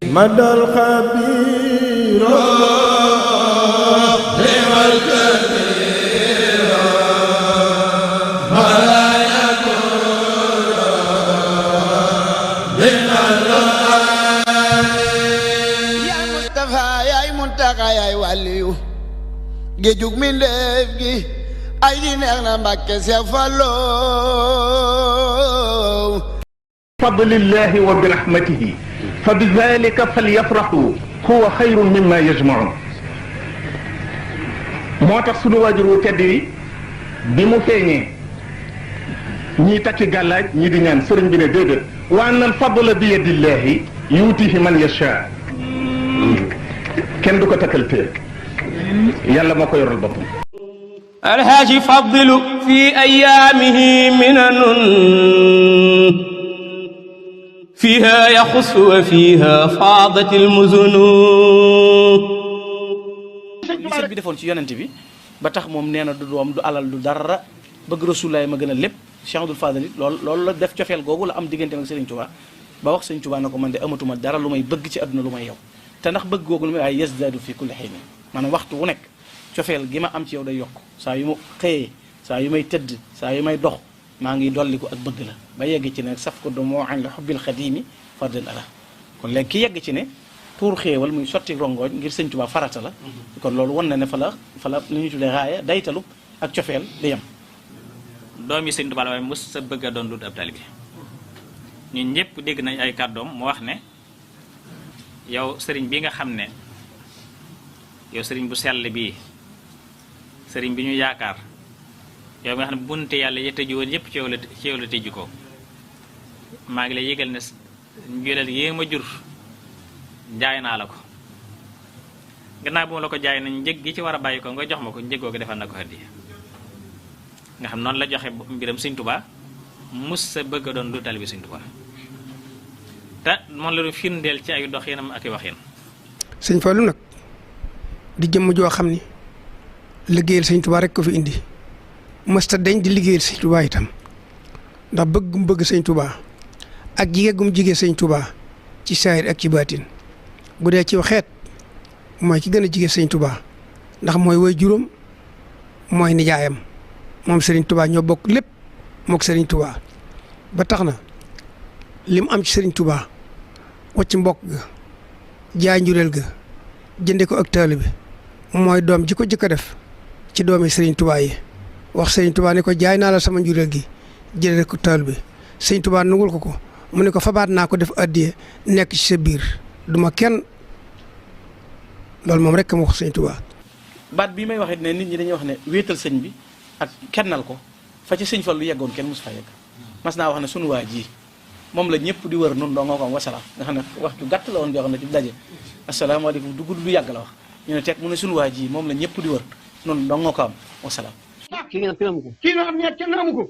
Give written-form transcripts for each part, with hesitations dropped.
مدى الخبير والكبير ولا يكون يا مصطفى يا منتقى يا وليو géejug mi ndeef gi ay di neex na Mbàkke Seex Fallu fadlillahi wa bi rahmatihi fa bi dhalika falyafrahu huwa xayrun mimma yajmaun moo tax sunu waajur wu tedd wi bi mu feeñee ñii takki gàllaaj ñii di ñaan sëriñ bi ne déedéet wa anna al fadla bi yadillahi yuutihi man yasha kenn du ko takkal téer yàlla moo ko yoral boppam alhaaji fadilu fi ayaamihi minanun fiha yaxus wa fiha faadat almuzunu li sëñ bi defoon ci yonent bi ba tax moom nee na du doom du alal du dara bëgg rasulaay ma gën a lépp Cheikh Abdoul Fadal it loolu la def cofeel googu la am diggante ak Serigne Touba ba wax Serigne Touba na ko man de amatuma dara lu may bëgg ci àdduna lu may yow te ndax bëgg googu lu may waaye yazdaadu fi kulli xiin maanaam waxtu wu nekk cofeel gi ma am ci yow day yokk saa yu ma xëyee saa yu may tëdd saa yu may dox maa ngi dolli ko ak bëgg la ba yegg ci ne saf ko moo an la xubbil xadiimi fardal ala kon léegi ki yegg ci ne tuur xéewal muy sotti rongooj ngir Sëñ Tuubaa farata la kon loolu wan na ne fa la li ñuy tuddee raaya daytalu ak cofeel di yem doom yi Sëñ Tuubaa la waaye mos sa bëgg a doon dut ab taalibe ñun ñëpp dégg nañ ay kàddoom mu wax ne yow sëriñ bi nga xam ne yow sëriñ bu sell bii sëriñ bi ñu yaakaar yow nga xam ne bunte yàlla ya tëju woon yépp ci yow la tëju ko maa ngi lay yëgal ne njulal yée ma jur jaay naa la ko gannaaw bu ma la ko jaay nañ njëg gi ci war a bàyyi ko nga jox ma ko njëgoo ko defal na ko hadiya nga xam noonu la joxe mbiram Sëñ Tuubaa mus sa bëgg a doon du taalibe Sëñ Tuubaa te moom la du firndeel ci ay doxinam ak i waxin Sëñ Fallu nag di jëmm joo xam ni liggéeyal Sëñ Tuubaa rek ko fi indi mësta deñ di liggéeyal Sëñ Tuubaa itam ndax bëggum bëgg Sëñ Tuubaa ak jigéegum jigée Sëñ Tuubaa ci saayir ak ci baatin bu dee ci xeet mooy ki gën a jigée Sëñ Tuubaa ndax mooy woy juróom mooy nijaayam moom Sëriñ Tuubaa ñoo bokk lépp mook Sëriñ Tuubaa ba tax na lim am ci Sëriñ Tuubaa wacc mbokk ga jaay njureel ga jënde ko ak taalibe bi mooy doom ji ko jëkk a def ci doomi Sëriñ Tuubaa yi wax Sëriñ Tuubaa ne ko jaay naa la sama njureel gi jënde ko taalibe bi Sëriñ Tuubaa nangul ko mu ne ko fabaat naa ko def addiye nekk ci sa biir duma kenn loolu moom rek ma wax Sëriñ Tuubaa baat bii may waxit ne nit ñi dañuy wax ne wéetal sëñ bi ak kennal ko fa ci Sëñ Fallu yeggoon kenn mosu fa yegg mas naa wax ne sunu waa ji moom la ñëpp di wër nun doo nga ko am wasalaam nga xam ne wax ju gàtt la woon joo xam ne ci daje asalaamaaleykum du gudd du yàgg la wax ñu ne teg mu ne sunu waa ji moom la ñëpp di wër nun doo nga ko am wasalaam kii nga kenn amu ko kii nga xam ne kenn amu ko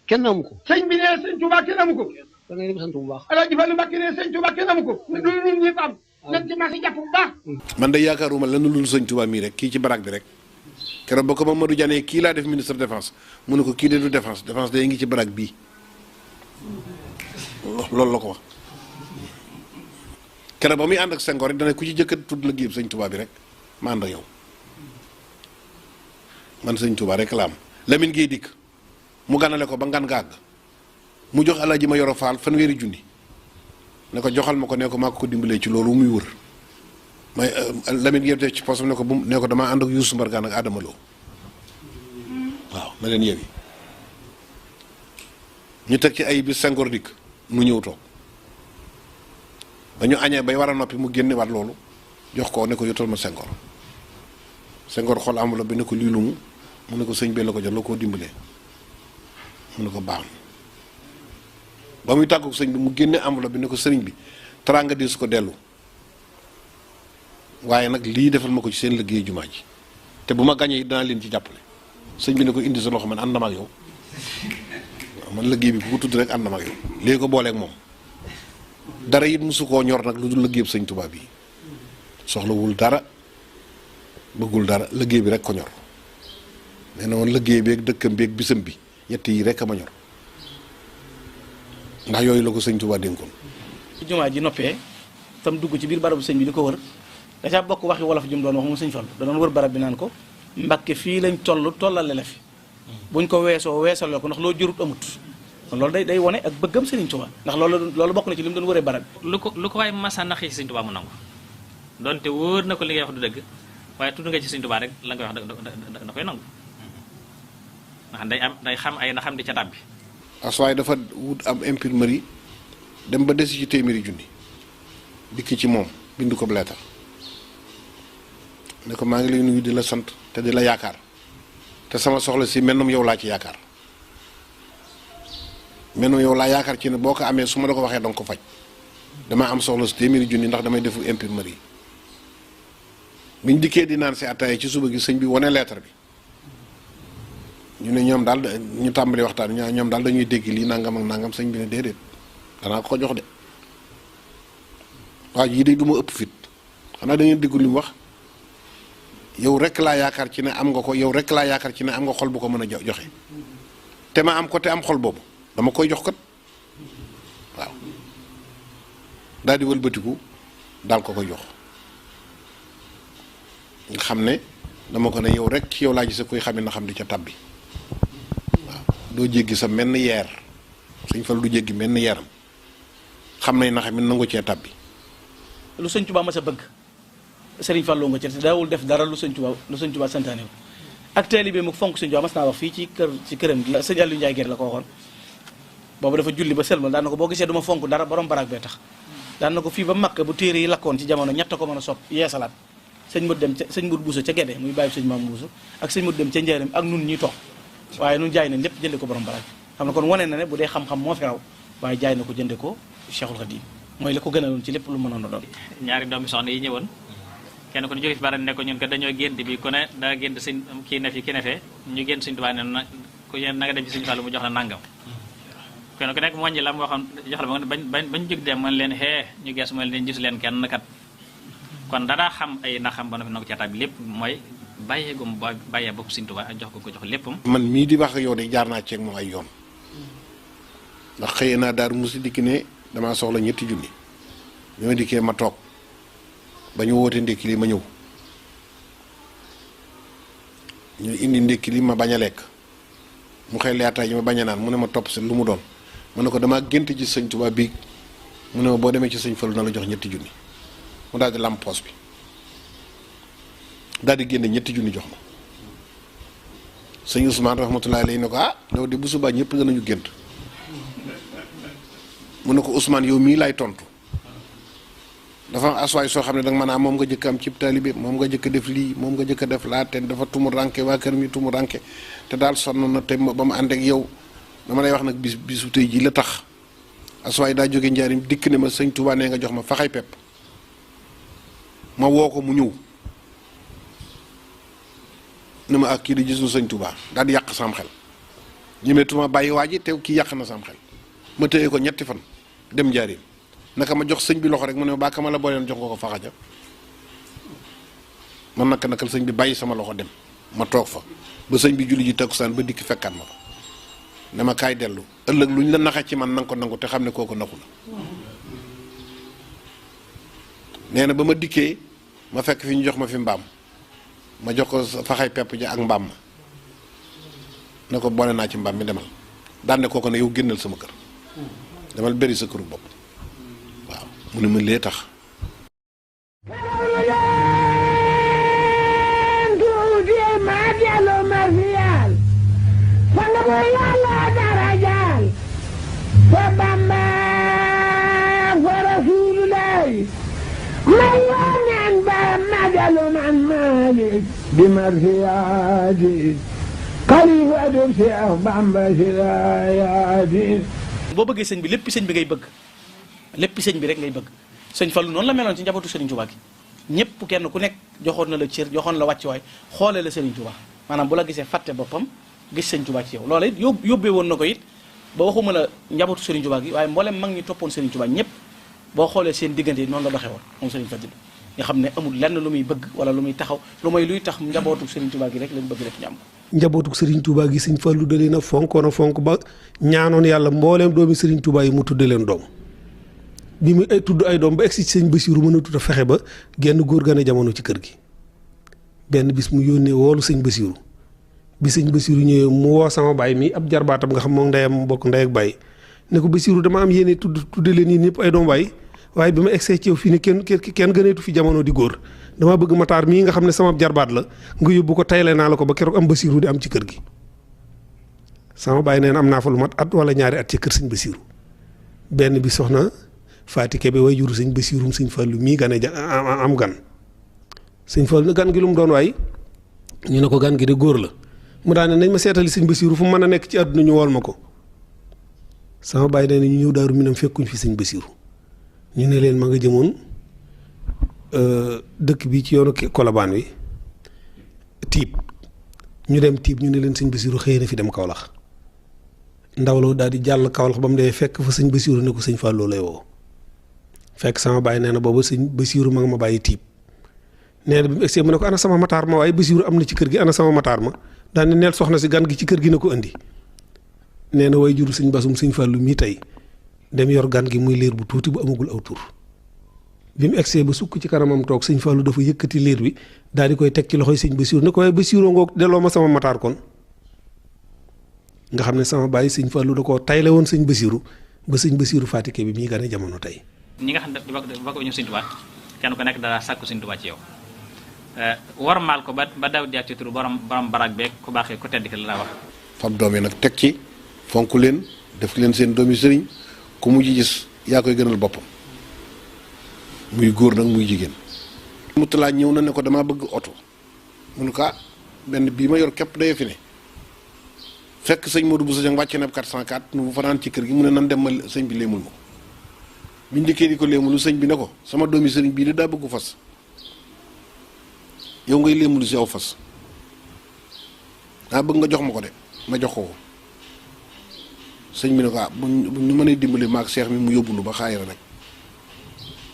kenn amu ko sëñ bi ne Sëñ Tuubaa kenn amu ko da ngay sant bu baax Alaaji Fallu Mbàkke ne Sëñ Tuubaa kenn amu ko du ñun ñëpp am nañ ci mas jàpp bu baax man de yaakaaruma lenn lu Sëñ Tuubaa mii rek kii ci baraag bi rek keroog ba ko Mamadou Diané kii laa def ministre défense mu ne ko kii de du défense day ngi ci baraag bii loolu la ko wax keroog ba muy ànd ak Senghor rek dana ku ci jëkkat tudd la géeb Sëñ Tuubaa bi rek ma ànd ak yow man Sëñ Tuubaa rek la am Lamine Gueye dikk mu ganale ko ba ngan nga àgg mu jox Alaaji ma yoro faal fanweeri junni ne ko joxal ma ko ne ko maa ko dimbalee ci loolu muy wër may Lamine Gueye def ci posam ne ko bu ne ko damaa ànd ak Youssou Mbargane ak Adama Lo waaw na leen yewi ñu teg ci ay bis Senghor dikk mu ñëw toog ba ñu añee bay war a noppi mu génne waat loolu jox ko ne ko yotal ma Senghor xool enveloppe bi ne ko lii lu mu ne ko sëñ bi la ko jox la koo dimbalee mu ne ko baax na ba muy tàggu sëñ bi mu génne enveloppe bi ne ko sëriñ bi teraanga di su ko dellu waaye nag lii defal ma ko ci seen liggéey jumaa ji te bu ma gañee dinaa leen ci jàppale sëñ bi ne ko indi sa loxo man ànd na ma ak yow man liggéey bi ku ko tudd rek ànd na ma ak yow léegi ko booleeg moom dara it mosu koo ñor nag lu dul liggéey Sëñ Tuubaa bi soxlawul dara bëggul dara liggéey bi rek ko ñor nee na woon liggéey bi ak dëkkam bi ak bisam bi ñett yi rek a ma ñor ndax yooyu la ko Sëñ Tuubaa dénkoon. ci jumaa ji noppee tam dugg ci biir barabu sëñ bi di ko wër da caa bokk waxi wolof ji mu doon wax moom sëñ Fallu da doon wër barab bi naan ko Mbàkke fii lañ tollale la fi buñ ko weesoo weesaloo ko ndax loo jurut amut kon loolu day wone ak bëggam Sëriñ Tuubaa ndax loolu bokk na ci li mu doon wëree barab bi lu ko waaye masa naxi ci Sëriñ Tuubaa mu nangu donte wóor na ko li ngay wax du dëgg waaye tudd nga ci Sëriñ Tuubaa rek la nga wax da koy nangu ndax day xam ay na xam di ca tàbbi aswaay dafa wut am imprimerie dem ba desi ci téeméeri junni dikk ci moom bind ko leetar ne ko maa ngi lay nuyu di la sant te di la yaakaar te sama soxla si mennum yow laa ci yaakaar mennum yow laa yaakaar ci ne boo ko amee su ma la ko waxee danga ko faj dama am soxla si téeméeri junni ndax damay defu imprimerie biñ dikkee di naan si ataaya ci suba gi sëñ bi wane leetar bi ñu ne ñoom daal ñu tàmbali waxtaan ñoom daal dañuy dégg lii nangam ak nangam sëñ bi ne déedéet danaa ko jox de waaw yii de du ma ëpp fit xanaa da ngeen déggu li mu wax yow rek laa yaakaar ci ne am nga ko yow rek laa yaakaar ci ne am nga xol bu ko mën a joxe te ma am ko te am xol boobu dama koy jox kat waaw daal di wëlbatiku daal ko jox nga xam ne dama ko ne yow rek ci yow laa gis koy xamee na xam di ca tabbi waaw doo jéggi sa menn yeer Sëñ Fallu du jéggi menn yeeram xam nañ na xam ne nangu cee tabbi lu Sëñ Tuubaa ma sa bëgg Sëriñ Fallu nga ci te daawul def dara lu Sëñ Tuubaa santaane ak taalibe mu fonk Sëñ Tuubaa mas naa wax fii ci këram gi sëñ Aliou Ndiaye Guèye la ko waxoon boobu dafa julli ba sëlmal daan na ko boo gisee duma fonk dara borom baraag bee tax daan na ko fii ba Makka bu téere yi lakkoon ci jamono ñett ko mën a sopp yeesalaat sëñ mut dem ca sëñ mut buusu ca Gédé muy bàyyi sëñ maam buusu ak sëñ mut dem ca Njaaréem ak nun ñuy toog waaye nun jaay nañ lépp jënde ko borom baraag xam na kon wane na ne bu dee xam-xam moo fi raw waaye jaay na ko jënde ko Cheikhul Khadim mooy la ko gënaloon ci lépp lu mënoon a doon ñaari doomi soxna yi ñëwoon kenn ko ñu jóge fi bara ne ko ñun ko dañoo gént bi ku ne daa gént sëñ kii ne fi ki ne fee ñu gént Sëñ Tuubaa ne na ku yéen na nga dem ci Sëñ Fallu mu jox la nangam kenn ku nekk mu wàññi la mu waxoon jox la bañ jóg dem man leen xee ñu gees mooy leen gis leen kenn kat kon danaa xam ay na xam ba na ko caataat bi lépp mooy bàyyee gum bàyyee bopp Sëñ Tuubaa ak jox ko jox léppam man mii di wax ak yow de jaar naa ceeg moom ay yoon ndax xëyee naa Daaru Musi dikki ne damaa soxla ñetti junni bi ma dikkee ma toog ba ñu woote ndékki li ma ñëw ñu indi ndékki li ma bañ a lekk mu xëy leetaay yi ma bañ a naan mu ne ma topp si lu mu doon mu ne ko damaa gént ci Sëñ Tuubaa bii mu ne ma boo demee ci Sëñ Fallu na la jox ñetti junni mu daal di lam poos bi daal di génne ñetti junni jox ma sëñ Ousmane rahmatullahi alayhi ne ko loolu de bu subaa ñëpp danañu gént mu ne ko Ousmane yow mii laay tontu dafa am aswaay soo xam ne danga maanaam moom nga jëkk am cib taalibe moom nga jëkk def lii moom nga jëkk def laa te dafa tumu ranke waa kër mi tumu ranke te daal sonn na te ba mu ànd ak yow dama lay wax nag bisu tey ji la tax aswaay daa jóge njaarim dikk ne ma Sëñ Tuubaa nee nga jox ma faxay pepp ma woo ko mu ñëw ne ma ak kii di gisul Sëñ Tuubaa daal di yàq sam xel ñemeetuma bàyyi waa ji te kii yàq na sam xel ma téye ko ñetti fan dem njaarim naka ma jox sëñ bi loxo rek mu ne ma bàkka ma la booleen jox nga ko faxaja man naka sëñ bi bàyyi sama loxo dem ma toog fa ba sëñ bi julli ji takkusaan ba dikk fekkaat ma fa ne ma kaay dellu ëllëg lu ñu la naxe ci man nanga ko nangu te xam ne kooku naxu la nee na ba ma dikkee ma fekk fi ñu jox ma fi mbaam ma jox ko faxay pepp ja ak mbaam ma ne ko boole naa ci mbaam mi demal daan ne kooku ne yow génnal sama kër demal bëri sa këru bopp waaw mu ne ma lee tax boo bëggee sëñ bi lépp sëñ bi ngay bëgg lépp sëñ bi rek ngay bëgg sëñ Fallu noonu la meloon ci njabootu Sëriñ Tuubaa gi ñëpp kenn ku nekk joxoon na la cër joxoon la wàccuwaay xoolee la Sëriñ Tuubaa maanaam bu la gisee fàtte boppam gis Sëriñ Tuubaa ci yow loola it yóbbee woon na ko it ba waxuma la njabootu Sëriñ Tuubaa gi waaye mboolem mag ñi toppoon Sëriñ Tuubaa ñëpp boo xoolee seen diggante yi noonu la doxee woon moom Sëriñ Fallu nga xam ne amul lenn lu muy bëgg wala lu muy taxaw lu may luy tax njabootu Sëriñ Tuubaa gi rek lañ bëgg lépp ñu am ko njabootu Sëriñ Tuubaa gi Sëriñ Fallu da leen a fonkoon a fonk ba ñaanoon yàlla mbooleem doomi Sëriñ Tuubaa yi mu tudde leen doom bi mu tudd ay doom ba egsi ci sëñ Basiiru mën a tudd a fexe ba genn góor gane jamono ci kër gi benn bis mu yónnee woolu sëñ Basiiru bi sëñ Basiiru ñëwee mu woo sama baay mi ab jarbaatam nga xam moom ndeyam bokk ndey ak baay ne ko Basiiru dama am yéene tudde leen yéen ñëpp ay doom baay waaye bi ma egsee ci yow fii ne kenn gëneetu fi jamono di góor dama bëgg Matar mii nga xam ne sama jarbaat la nga yóbbu ko tayle naa la ko ba keroog am Basiiru di am ci kër gi sama baay nee na am naa fa lu mat at wala ñaari at ci kër sëñ Basiiru benn bi soxna Faati Kebe way juru sëñ Basiirum sëñ Fallu mii gane am gan sëñ Fallu gan gi lu mu doon waay ñu ne ko gan gi de góor la mu daane nañ ma seetali sëñ Basiiru fu mu mën a nekk ci àdduna ñu wool ma ko sama baay nee na ñu ñëw Daaru Minam fekkuñ fi sëñ Basiiru ñu ne leen ma nga jëmoon dëkk bi ci yoonu Kolobaan wi tiib ñu dem tiib ñu ne leen sëñ Basiiru xëy na fi dem Kawlax ndaw la daal di jàll Kawlax ba mu dee fekk fa sëñ Basiiru ne ko sëñ Fallou lay woo fekk sama baay nee na booba sëñ Basiiru ma nga ma bàyyi tiib nee na bi mu egsee mu ne ko ana sama mataar ma waaye Basiiru am na ci kër gi ana sama mataar ma daal ne neel soxna si gan gi ci kër gi na ko indi nee na way juru sëñ Basum sëñ Fallou mii tey dem yor gan gi muy liir bu tuuti bu amagul aw tur bi mu egsee ba sukk ci kanamam toog sëñ Fallou dafa yëkkati liir bi daal di koy teg ci loxoy sëñ Basiiru ne ko waaye Basiiru ngoog delloo ma sama mataar kon nga xam ne sama bàyyi sëñ Fallou da koo tayle woon sëñ Basiiru ba sëñ Basiiru Fatike bi mii gane jamono tey. ñi nga xam ne ba ko ñu sëñ Tuubaa kenn ku nekk dara sàkku sëñ Tuubaa ci yow warmaal ko ba daw jaar ci turu borom baraag beeg ku baaxee ku tedd ki la wax. fab doom yi nag teg ci fonk leen def leen seen doomi sëriñ ku mujj gis yaa koy gënal boppam muy góor nag muy jigéen. Muttalaa ñëw na ne ko damaa bëgg oto mu ne ko benn bii ma yor képp day fi ne fekk sëñ Modou Bousso Dieng wàcce na 404 nu fanaan ci kër gi mu ne nan dem ma sëñ bi léemul ma ko biñ dikkee di ko léemulu sëñ bi ne ko sama doomi sëriñ bii de daa bëggu fas yow ngay léemulu si aw fas daa bëgg nga jox ma ko de ma jox ko sëñ bi ne ko bu ñu mënee dimbali maag seex mi mu yóbbulu ba xaayira rek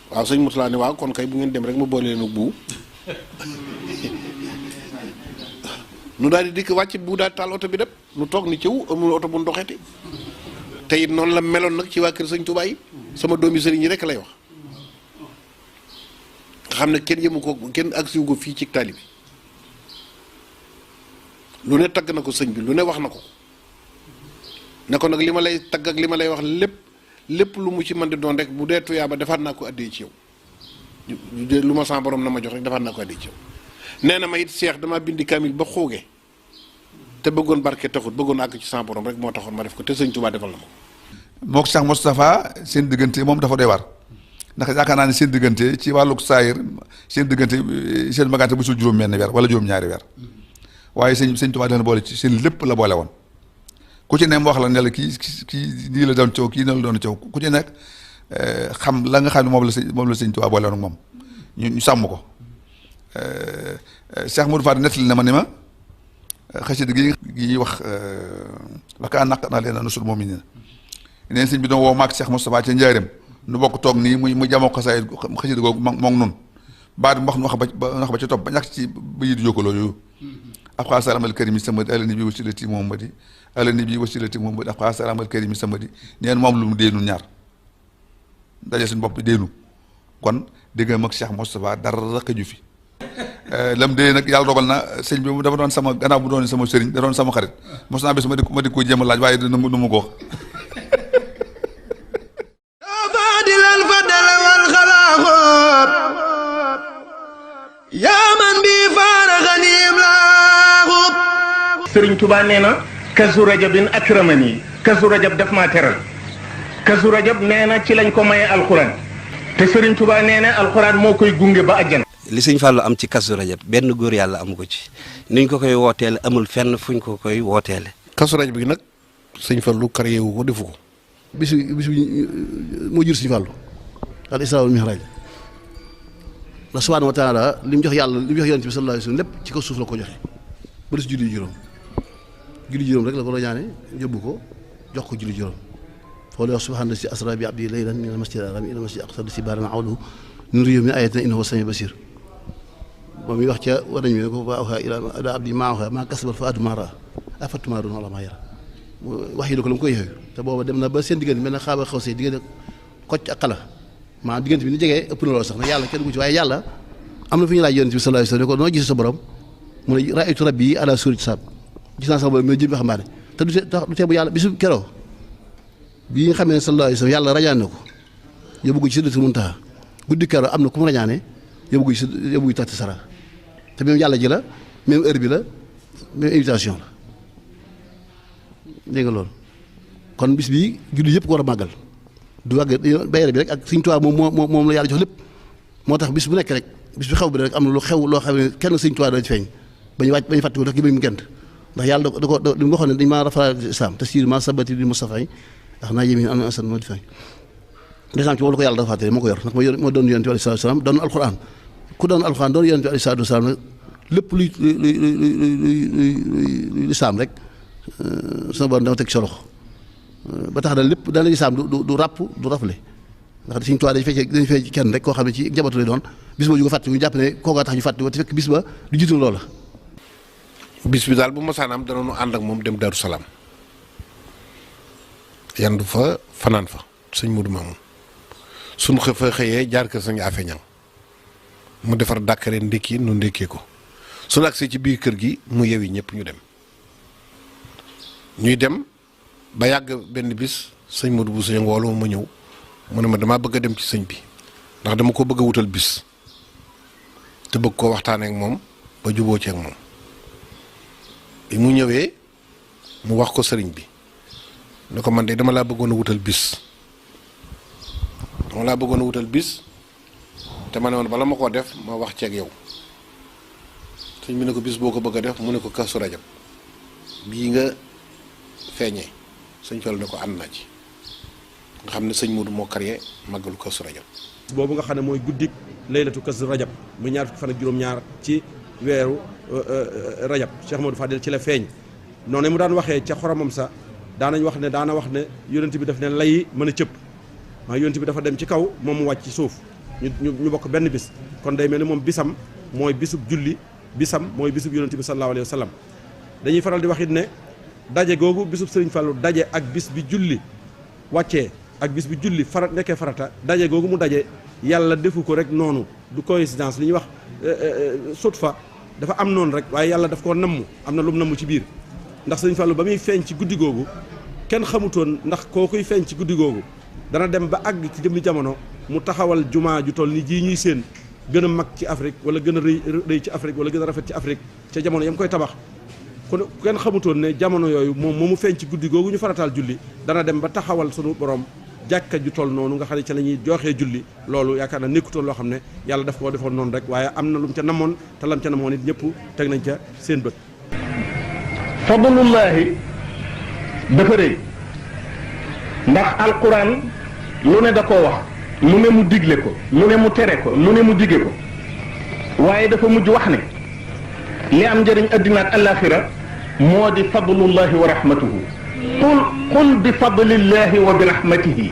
waaw sëñ Muttalaa ne waaw kon kay bu ngeen dem rek ma boole leen ak bu nu daal di dikk wàcc bu daal taal oto bi dem nu toog ni ciw amul oto bu ndoxeeti te it noonu la meloon nag ci waa kër sëñ Tuubaa yi sama doomi sëriñ yi rek lay wax nga xam ne kenn yëmu ko kenn agsiwu ko fii ci taali bi lu ne tagg na ko sëñ bi lu ne wax na ko ne ko nag li ma lay tagg ak li ma lay wax lépp lu mu ci mën di doon rek bu dee tuyaa ba defaat naa ko addee ci yow lu ma sama borom na ma jox rek defaat naa ko addee ci yow nee na ma it seex dama bindi kaamil ba xooge te bëggoon barke taxut bëggoon àgg ci sama borom rek moo taxoon ma def ko te sëñ Tuubaa defal na ma ko. moo ko Cheikh Moustapha seen diggante moom dafa doy war ndax yaakaar naa ne seen diggante ci wàllug saayir seen diggante seen magante bu sul juróom-benn weer wala juróom-ñaari weer waaye sëñ Tuubaa dana boole ci seen lépp la boole woon ku ci ne mu wax la ne la kii nii la doon coow kii na la doon coow ku ci nekk xam la nga xam ne moom la sëñ Tuubaa boole woon ak moom ñu sàmm ko. Cheikh Modou Fadil nettali na ma ni ma xasida gi wax wakaa naq na leen nusul moom nii neen sëñ bi doon woo maag Cheikh Moustapha ca njaareem nu bokk toog nii mu jamoo xasaay xasida googu moom noonu baat mu wax ba ca topp ba ñàkk ci ba yi di jokkaloo yooyu afxaa salaamal karimi samadi alani bi wasilati Muhammadi alani bi wasilati Muhammadi afxaa salaamal karimi samadi neen moom lu mu déenu ñaar daje suñu bopp déenu kon dégg nga mag Cheikh Moustapha dara xëju fi lam dee nag yàlla dogal na sëñ bi dafa doon sama gannaaw bu doon sama sëriñ da doon sama xarit mos naa bés ma di ko jéem a laaj waaye nu mu ko wax fadilal fadala wal xalaaxoot yaa man bi faaraxanim laaxut sëriñ Tuubaa nee na kazu rajabin akramani kazu rajab daf maa teral kazu rajab nee na ci lañ ko maye alxuraan te sëriñ Tuubaa nee na alxuraan moo koy gunge ba àjjana. li sëñ Fallou am ci kazu rajab benn góor yàlla amu ko ci niñ ko koy wooteele amul fenn fuñ ko koy wooteele. kazu rajab bi nag sëñ Fallou créé wu ko defu ko. bisu moo jur sëñ Fallou al isra wal mihraj la subhanahu wa taala li mu jox yàlla li mu jox yonent bi sallallahu alayhi wasallam lépp ci kaw suuf la ko joxe ba des julli juróom rek la ko ñaane yóbbu ko jox ko julli juróom foo lay wax subhana si asra bi abdi laylan min al masjid al haram ila al masjid al aqsa si baarana awlu nuriyu min ayatina innahu sami basir moom mi wax ca war nañu ne ko wa awha ila abdi ma awha ma kasaba fa adu mara afatumaarun ala ma yara wax yi ko la mu koy yooyu te booba dem na ba seen diggante mel na xaaba xaw see diggante kocc ak xala maanaam diggante bi ni jegee ëpp na loolu sax nag yàlla kenn gu ci waaye yàlla am na fu ñu laaj yonent bi sallallahu alayhi wasallam ne ko noo gis sa borom mu ne ra'aytu rabbi ala surati saab gis naa sama borom mais jëm waxambaane te du tee bu yàlla bisu keroo bi nga xamee ne sallallahu alayhi wasallam yàlla rañaan na ko yóbbu ko ci sidratul muntaha guddi keroo am na ku mu rañaane yóbbu ko ci taxti sara te même yàlla ji la même heure bi la même invitation la dégg nga loolu kon bis bi julli yëpp ko war a màggal du wàgg bayre bi rek ak Sëñ Tuubaa moom la yàlla jox lépp moo tax bis bu nekk rek bis bi xew bi rek am na lu xew loo xam ne kenn Sëñ Tuubaa dana ci feeñ bañu fàtte ko ndax gi mu gent ndax yàlla da ko li mu waxoon ne dañ maa rafetlu islam te siir ma sabati di Mustafa yi ndax naa yémi am na asan moo di feeñ desam ci moom la ko yàlla dafa fàtte moo ko yor ndax moo doon yonent bi alayhi salaatu wasalaam doon alquran ku doon alquran doon yonent bi alayhi salaatu wasalaam nag lépp luy lislaam rek sama borom dama teg sa loxo ba tax na lépp dana lislaam du ràpp du rafle ndax Sëñ Tuubaa dañ fay kenn rek koo xam ne ci njabootu lay doon bis ba ñu ko fàtte ñu jàpp ne kookaa tax ñu fàtte te fekk bis ba du jiitu loola. bis bi daal bu mosaan am danoonu ànd ak moom dem Daaru Salaam yandu fa fanaan fa sëñ Modou Mamoun suñu fa xëyee jaar kër sëñ Afe Ñang mu defar dàkkare ndékki nu ndékkee ko suñu agsee ci biir kër gi mu yewi ñëpp ñu dem ñuy dem ba yàgg benn bis sëñ Modou bu sëñ woolu ma ñëw mu ne ma damaa bëgg a dem ci sëñ bi ndax dama ko bëgg a wutal bis te bëgg koo waxtaanee ak moom ba juboo ci ak moom bi mu ñëwee mu wax ko sëriñ bi ne ko man de dama laa bëggoon a wutal bis te ma ne woon bala ma koo def ma wax ci ak yow sëñ bi ne ko bis boo ko bëgg a def mu ne ko Kazu Rajab bii nga feeñee sëñ Fallu ne ko ànd naa ci nga xam ne sëñ Modou moo créé màggalu Kazu Rajab boobu nga xam ne mooy guddik laylatu Kazu Rajab mu ñaar fukki fan ak juróom-ñaar ci weeru rajab Cheikh Modou Fadel ci la feeñ noonu mu daan waxee ca xoromam sa daana wax ne yonent bi daf ne lay mën a cëpp maa yonent bi dafa dem ci kaw moom mu wàcc ci suuf ñu bokk benn bis kon day mel ni moom bisam mooy bisub julli bisam mooy bisub yonent bi sallallahu alayhi wa sallam dañuy faral di wax it ne daje googu bisub Sëriñ Fallu daje ak bis bi julli wàccee ak bis bi julli nekkee farata daje googu mu daje yàlla defu ko rek noonu du coïncidence li ñuy wax sutfa dafa am noonu rek waaye yàlla daf koo namm am na lu mu namm ci biir ndax Sëriñ Fallu ba muy feeñ ci guddi googu kenn xamutoon ndax koo koy feeñ ci guddi googu dana dem ba àgg ci jëmmi jamono mu taxawal jumaa ju toll ni jii ñuy séen gën a mag ci Afrique wala gën a rëy ci Afrique wala gën a rafet ci Afrique ca jamono yam koy tabax kon kenn xamutoon ne jamono yooyu moom mu feeñ ci guddi googu ñu farataal julli dana dem ba taxawal sunu borom jàkka ju toll noonu nga xam ne ca la ñuy joxee julli loolu yaakaar naa nekkutoon loo xam ne yàlla daf koo defoon noonu rek waaye am na lu mu ca namoon te lam ca namoon it ñëpp teg nañ ca seen bët. fadlullahi dafa rëy ndax alquran lu ne da koo wax lu ne mu digle ko lu ne mu tere ko lu ne mu dige ko waaye dafa mujj wax ne li am njëriñ addina ak alaxira moo di fadlullahi wa rahmatuhu qul bi fadlillahi wa bi rahmatihi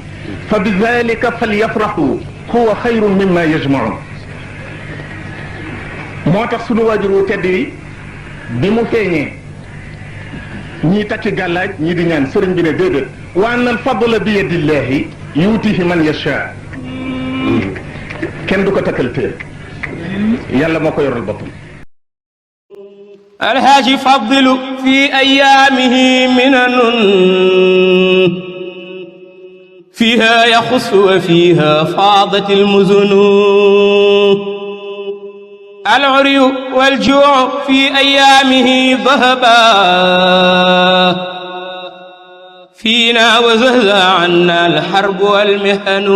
fa bi dalika falyafrahu huwa xayrun mimma yajmaun moo tax sunu waajur wu tedd yi bi mu feeñee ñii takki gàllaaj ñii di ñaan sëriñ bi ne déedéet wa anna al fadla bi yadillahi yuutihi man yasha kenn du ko takkal téer yàlla moo ko yoral boppam alhaaji fadilu fi ayaamihi minanun fiha yaxussu wa fiha faadat almuzunu العري والجوع في أيامه ذهبا فينا وزهزا عنا الحرب والمحن